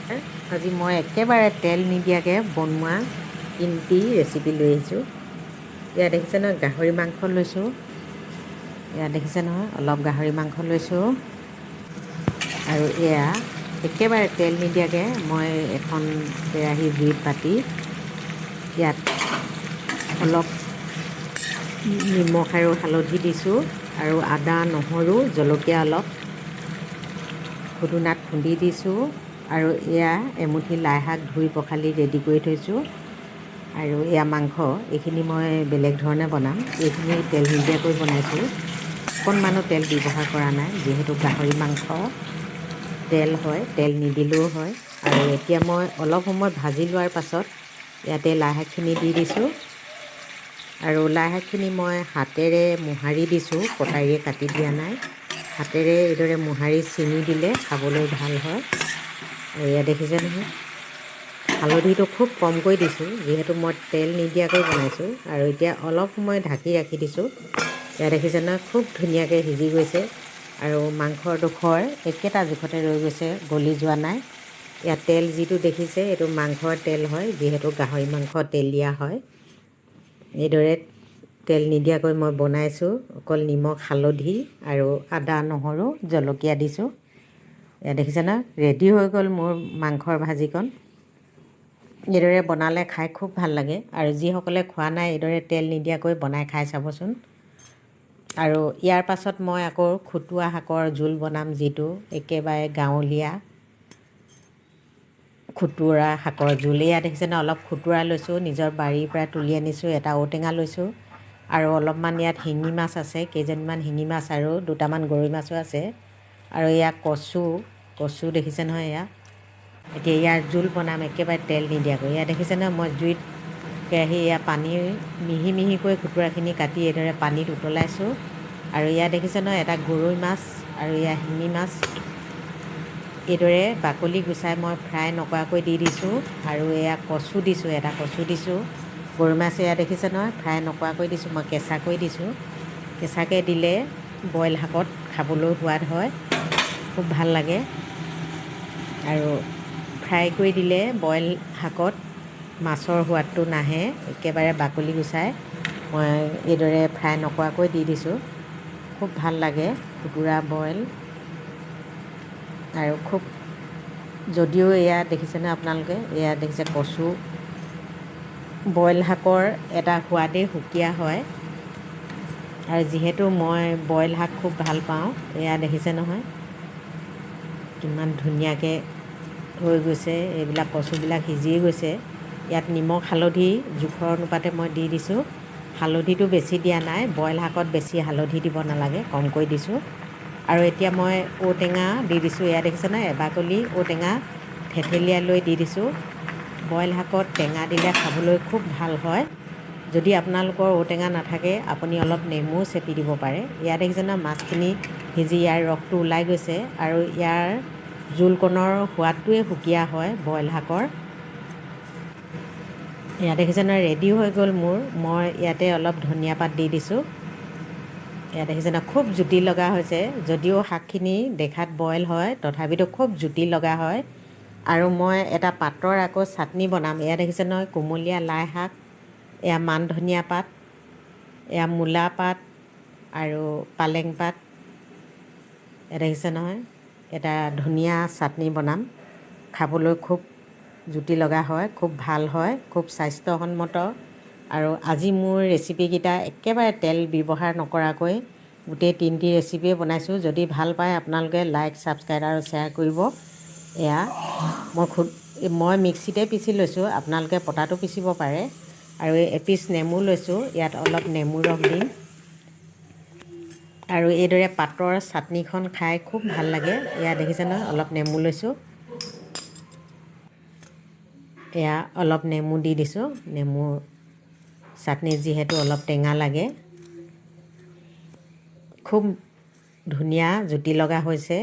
আজি মই একেবাৰে তেল নিদিয়াকৈ বনোৱা তিনিটি ৰেচিপি লৈ আহিছোঁ। ইয়াত দেখিছে নহয়, গাহৰি মাংস লৈছোঁ। ইয়াত দেখিছে নহয়, অলপ গাহৰি মাংস লৈছোঁ। আৰু এয়া একেবাৰে তেল নিদিয়াকৈ মই এখন কেৰাহী জুইত পাতি ইয়াত অলপ নিমখ আৰু হালধি দিছোঁ আৰু আদা, নহৰু, জলকীয়া অলপ খুদুনাত খুন্দি দিছোঁ। আৰু এয়া এমুঠি লাই শাক ধুই পখালি ৰেডি কৰি থৈছোঁ। আৰু এয়া মাংস, এইখিনি মই বেলেগ ধৰণে বনাম। এইখিনি তেল নিদিয়াকৈ বনাইছোঁ, অকণমানো তেল ব্যৱহাৰ কৰা নাই, যিহেতু গাহৰি মাংস তেল হয়, তেল নিদিলেও হয়। আৰু এতিয়া মই অলপ সময় ভাজি লোৱাৰ পাছত ইয়াতে লাই শাকখিনি দি দিছোঁ। আৰু লাই শাকখিনি মই হাতেৰে মোহাৰি দিছোঁ, কটাৰীয়ে কাটি দিয়া নাই। হাতেৰে এইদৰে মোহাৰি ছিঙি দিলে খাবলৈ ভাল হয়। আৰু এয়া দেখিছে নহয়, হালধিটো খুব কমকৈ দিছোঁ, যিহেতু মই তেল নিদিয়াকৈ বনাইছোঁ। আৰু এতিয়া অলপ সময় ঢাকি ৰাখি দিছোঁ। এয়া দেখিছে নহয়, খুব ধুনীয়াকৈ সিজি গৈছে আৰু মাংসৰ ডোখৰ একেটা জোখতে ৰৈ গৈছে, গলি যোৱা নাই। ইয়াত তেল যিটো দেখিছে, এইটো মাংসৰ তেল হয়, যিহেতু গাহৰি মাংস তেলীয়া হয়। এইদৰে তেল নিদিয়াকৈ মই বনাইছোঁ, অকল নিমখ, হালধি আৰু আদা, নহৰু, জলকীয়া দিছোঁ। এয়া দেখিছে নহয়, ৰেডি হৈ গ'ল মোৰ মাংসৰ ভাজিকণ। এইদৰে বনালে খাই খুব ভাল লাগে। আৰু যিসকলে খোৱা নাই, এইদৰে তেল নিদিয়াকৈ বনাই খাই চাবচোন। আৰু ইয়াৰ পাছত মই আকৌ খুতুৱা শাকৰ জোল বনাম, যিটো একেবাৰে গাঁৱলীয়া খুতুৰা শাকৰ জোল। এয়া দেখিছে ন, অলপ খুতুৰা লৈছোঁ, নিজৰ বাৰীৰ পৰা তুলি আনিছোঁ। এটা ঔটেঙা লৈছোঁ আৰু অলপমান ইয়াত শিঙি মাছ আছে, কেইজনীমান শিঙি মাছ আৰু দুটামান গৰৈ মাছো আছে। আৰু এয়া কচু, কচু দেখিছে নহয় এয়া। এতিয়া ইয়াৰ জোল বনাম একেবাৰে তেল নিদিয়াকৈ। এয়া দেখিছে নহয়, মই জুইত কেৰাহী এয়া পানী মিহি মিহিকৈ খুতুৰাখিনি কাটি এইদৰে পানীত উতলাইছোঁ। আৰু এয়া দেখিছে নহয়, এটা গৰৈ মাছ আৰু এয়া শিঙি মাছ, এইদৰে বাকলি গুচাই মই ফ্ৰাই নকৰাকৈ দি দিছোঁ। আৰু এয়া কচু দিছোঁ, এটা কচু দিছোঁ, গৰৈ মাছ এয়া দেখিছে নহয়, ফ্ৰাই নকৰাকৈ দিছোঁ, মই কেঁচাকৈ দিছোঁ। কেঁচাকৈ দিলে বইল শাকত খাবলৈ সোৱাদ হয়, খুব ভাল লাগে। আৰু ফ্ৰাই কৰি দিলে বইল শাকত মাছৰ সোৱাদটো নাহে। একেবাৰে বাকলি গুচাই মই এইদৰে ফ্ৰাই নকৰাকৈ দি দিছোঁ, খুব ভাল লাগে খুতুৰা বইল। আৰু খুব যদিও এয়া দেখিছেনে আপোনালোকে, এয়া দেখিছে কচু, বইল শাকৰ এটা সোৱাদেই সুকীয়া হয়। আৰু যিহেতু মই বইল শাক খুব ভাল পাওঁ, এয়া দেখিছে নহয় কিমান ধুনীয়াকৈ হৈ গৈছে, এইবিলাক কচুবিলাক সিজিয়ে গৈছে। ইয়াত নিমখ, হালধি জোখৰ অনুপাতে মই দি দিছোঁ। হালধিটো বেছি দিয়া নাই, বইল শাকত বেছি হালধি দিব নালাগে, কমকৈ দিছোঁ। আৰু এতিয়া মই ঔটেঙা দি দিছোঁ। এয়া দেখিছে নহয়, এবাকলি ঔটেঙা থেতেলিয়াই লৈ দি দিছোঁ। বইল শাকত টেঙা দিলে খাবলৈ খুব ভাল হয়। যদি আপোনালোকৰ ঔটেঙা নাথাকে, আপুনি অলপ নেমু চেপি দিব পাৰে। এয়া দেখিছে নহয়, মাছখিনি সিজি ইয়াৰ ৰসটো ওলাই গৈছে আৰু ইয়াৰ জোলকণৰ সোৱাদটোৱে সুকীয়া হয় বইল শাকৰ। এয়া দেখিছে নহয়, ৰেডি হৈ গ'ল মোৰ। মই ইয়াতে অলপ ধনিয়া পাত দি দিছোঁ। এয়া দেখিছে নহয়, খুব জুতি লগা হৈছে। যদিও শাকখিনি দেখাত বইল হয়, তথাপিতো খুব জুতি লগা হয়। আৰু মই এটা পাতৰ আকৌ চাটনি বনাম। এয়া দেখিছে নহয়, কুমলীয়া লাই শাক, এয়া মান ধনিয়া পাত, এয়া মূলা পাত আৰু পালেং পাত। এয়া দেখিছে নহয়, এটা ধুনীয়া চাটনি বনাম, খাবলৈ খুব জুতি লগা হয়, খুব ভাল হয়, খুব স্বাস্থ্যসন্মত। আৰু আজি মোৰ ৰেচিপিকেইটা একেবাৰে তেল ব্যৱহাৰ নকৰাকৈ গোটেই তিনিটি ৰেচিপিয়ে বনাইছোঁ। যদি ভাল পায় আপোনালোকে লাইক, ছাবস্ক্ৰাইব আৰু শ্বেয়াৰ কৰিব। এয়া মই মিক্সিতে পিচি লৈছোঁ, আপোনালোকে পটাটো পিচিব পাৰে। আৰু এপিচ নেমু লৈছোঁ, ইয়াত অলপ নেমু ৰস দিম। আৰু এইদৰে পাতৰ চাটনিখন খাই খুব ভাল লাগে। এয়া দেখিছে নহয়, অলপ নেমু লৈছোঁ, এয়া অলপ নেমু দি দিছোঁ। নেমু চাটনি যিহেতু অলপ টেঙা লাগে, খুব ধুনীয়া জুতি লগা হৈছে।